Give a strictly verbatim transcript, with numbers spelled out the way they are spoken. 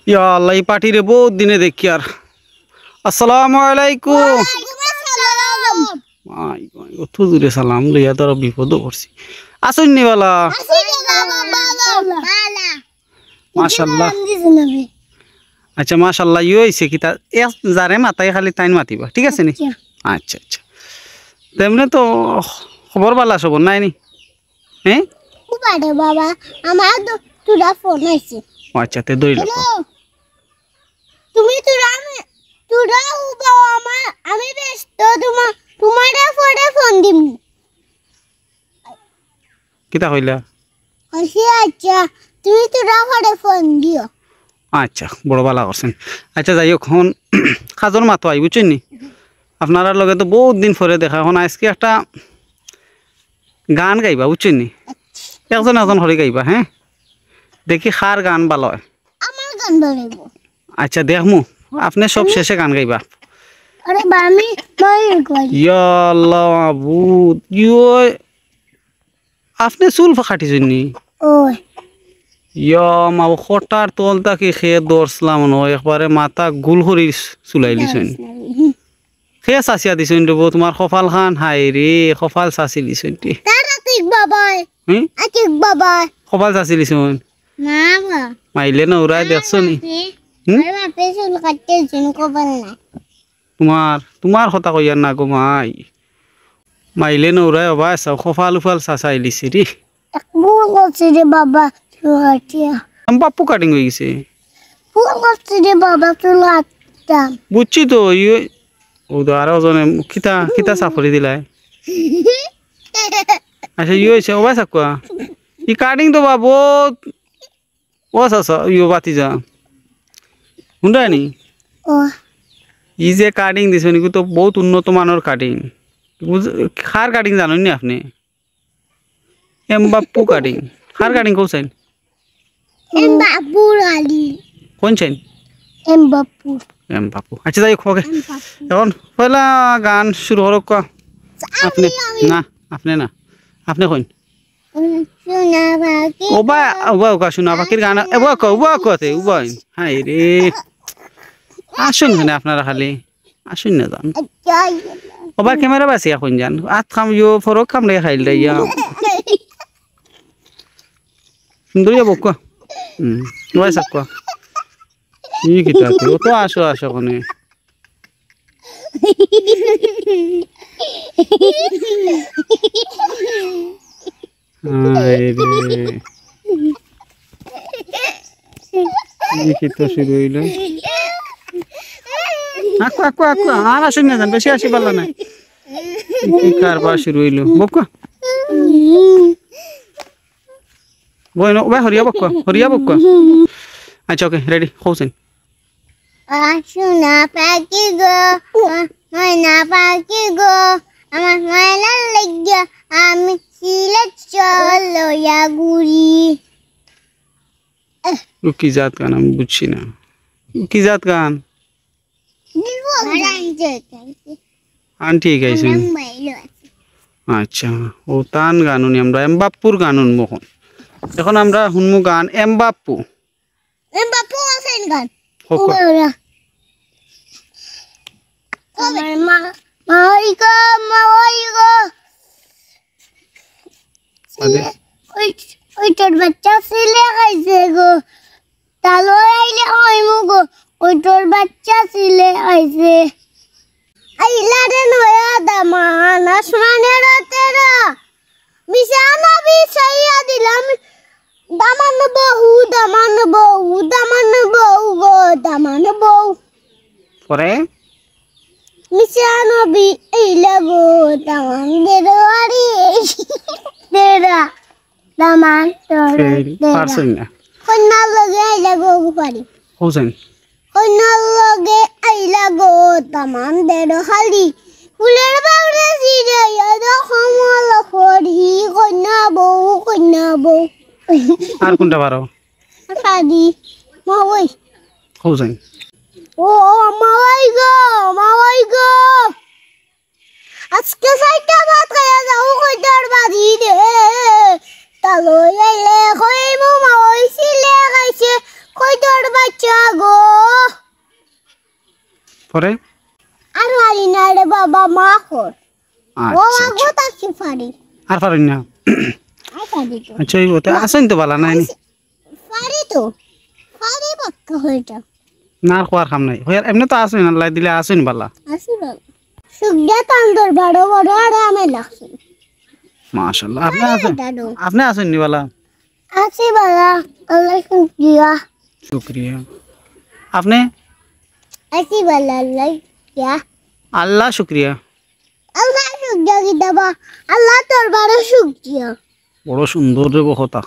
ইয়া আল্লাহ, ই পার্টিরে বউত দিনে দেখিয়ার। আসসালামু আলাইকুম। ওয়ালাইকুম আসসালাম। মাই, মাই, অত জুরে সালাম লইয়া তো আরো বিপদো পড়ছি। আছইন নি বালা? আছি রে বাবা, বালা। বালা। মাশাআল্লাহ। আচ্ছা, মাশাআল্লাহ, ইও অইছে কিতা, এক যারে মাতাই খালি তাইন মাতিবা, ঠিক আছে নি? আচ্ছা। আচ্ছা, আচ্ছা। তেমনে তো খবর বালা সবর নাই নি? হ্যাঁ? উবারে বাবা, আমার তো তুরা ফোন আইছে। ও আচ্ছা, তে ধরি লো। হ্যালো। তুমি তুরা আমি, তুরা উবাও আমার, আমি ব্যস্ত, তোমা-, তোমারে পরে ফোন দিমু। কিতা কইলা? কইছি, আচ্ছা, তুমি তুরা পরে ফোন দিও। আচ্ছা, বড় বালা করছইন। আচ্ছা, যাই হোক, অখন কাজর মাতো আই, বুঝছইন নি? আপনারার লগে তো বউত দিন পরে দেখা, অখন আইজকে একটা গান গাইবা, বুঝছইন নি? একজন একজন করি গাইবা, হ্যাঁ? দেখি কার গান বালা অয়। আমার গান বালা অইবো। আচ্ছা, দেখমু, আপনে সব শেষে গান গাইবা। আরে বা, আমি, মই কই। ইয়া আল্লাহ মাবুদ, ইয়ো, আপনে চুল ফা-, কাটিছইন নি? ওই। ইয়া মা, কটার তল থাকি কে ধরছলা মনো অয়, একবারে মাথা গুল করি চুলাইলিছইন। হুম। কে চাচিয়া দিছইন রে বউ, তোমার কপাল খান, হায় রে, কপাল চাচিলিছইন রে। তার আতিক বাবায়। হুম? আতিক বাবায়। কপাল চাচিলিছইন। না বা। মাইলে না উড়ায় দেখছো নি? হুম? আরে বাপে চুল কাটতে দিছইন, কপাল নাই। তোমার, তোমার কথা কইয়ার না গো মাই। মাইলে না উড়ায় অবায় চাও, কপাল উপাল চাচাইলিছে রে। ভুল করছি রে বাবা, চুল কাটিয়া। আম বাপ্পু কাটিং অই গেছে। ভুল করছি রে বাবা, চুল কাটতাম। বুঝছি তো, ইয়ে, ও তো আরো জনে কিতা, কিতা চাপড়ি দিলায়। আচ্ছা, ইয়ে অইছে, ও ভাই সাকুয়া। ই কাটিং তো বা বউত, ও চাচা, ইয়ে বাতি যা। হুনরায় নি? ও। ই যে কাটিং দিছইন, ইগু তো বউত উন্নত মানর কাটিং। বুঝ-, কার কাটিং জানইন নি আপনে? এমবাপ্পু কাটিং। কার কাটিং কও চাইন? এমবাপ্পুর কাটিং। কোন চাইন? এমবাপ্পু। এমবাপ্পু। আচ্ছা, যাই হোক, ওকে। এমবাপ্পু। অখন পয়লা গান শুরু করউক্কা। আমি, আপনে? আমি। না, আপনে না। আপনে কইন? উম, সোনা পাখি ওবা, গো। ওবা, ওবা, সোনা পাখির গান। এ, ওবা, ওবা, ওবা, ওবা, ওবা। হায় রে। আছইন কেনে আপনারা খালি? আছইন না যান। আচ্ছা। ওবা ক্যামেরা বাসি এখন যান। আত খাম ইয়ো, ফরক খাম রে খাইল রে ইয়া। সুন্দরিয়া বউক্কা। হুম, ওই সাকুয়া। ই কিতা তে? ও তো আছো, আছো কোনে। হায় রে। ই কিতা শুরু অইলো? আকু, আকু, আকু। আর আছইন না যান, বেশি আছি পারলা না। ই কারবার শুরু অইলো? বউক্কা। বইন, ওবা হরিয়া বউক্কা, হরিয়া বউক্কা। আচ্ছা, ওকে, রেডি, কও চাইন। ও সোনা পাখি গো, ও ময়না পাখি গো, আমার ময়না লাগিয়া আমি সিলেট চল লইয়া ঘুরি। ও কি জাত গান আমি বুঝছি না। ও কি জাত গান? আন্টি গাইছইন। আচ্ছা, ও তান গান হুনি আমরা, এমবাপ্পুর গান হুনমু অখন। অখন আমরা হুনমু গান এমবাপ্পু। এমবাপ্পু আছইন গান। হোক, হোক। ওরা। কবে? আমার মা, মা ওই গো, মা ওই গো। আদে। ওই, ওই তোর বাচ্চা সিলে খাইছে গো। তালো আইলে কইমু গো, ওই তোর বাচ্চা সিলে খাইছে। আইলা রে নয়া দামান, আসমানের তেরা। মিশা নবী ছাইয়া দিলাম। দামান বউ, দামান বউ, দামান বউ গো, দামান বউ। পরে? মিশা নবী আইলা গো, দামান দেরো আরি। দেরা, দামান তোর সেই দেরা। পারছইন না। কইন্যার লগে আইলা গো, পারি। কও চাইন। কইন্যার লগে আইলা গো, দামান দেরো খালি। ফুলের বাউরে ছিড়ে, ইয়াদো কমল করি। কইন্যা বউ, কইন্যা বউ। আর কোনটা পারো? পারি। মা ওই। কও চাইন। ও, ও, মা ওই গো, মা ওই গো। আজকে চাইরটা ভাত খাইয়া যাও কইতর বাড়ি রে। তালো আইলে কইমু মা ওই সিলে খাইছে কইতর বাচ্চা গো। পরে? আর পারি না রে বাবা, মাফ কর। আচ্ছা, বাবা, আচ্ছা। গো, তা কি পারি? আর পারি না? আর পারি তো। আচ্ছা, ওই বলতে আসেন তো বালা নাই নি? পারি তো। পারি পাক্কা হইটা। না, আর খোয়ার কাম নাই। হইয়ার এমনি তো আসেন, আল্লাহ দিলে আসেন বালা। আসি বাবা। সুখ দিয়া তান দরবারো বড় আরামে লাগছে। মাশাআল্লাহ। আপনি আরে আছেন? দাদু। আপনি আছেন নি বালা? আছি বালা। আল্লাহ শুক্রিয়া। শুক্রিয়া। আপনি? আছি বালা, আল্লাহ শুক্রিয়া। আল্লাহ শুক্রিয়া। আল্লাহ শুক্রিয়া কি দেবা? আল্লাহ দরবারো শুক্রিয়া। বড় সুন্দর রে কথা।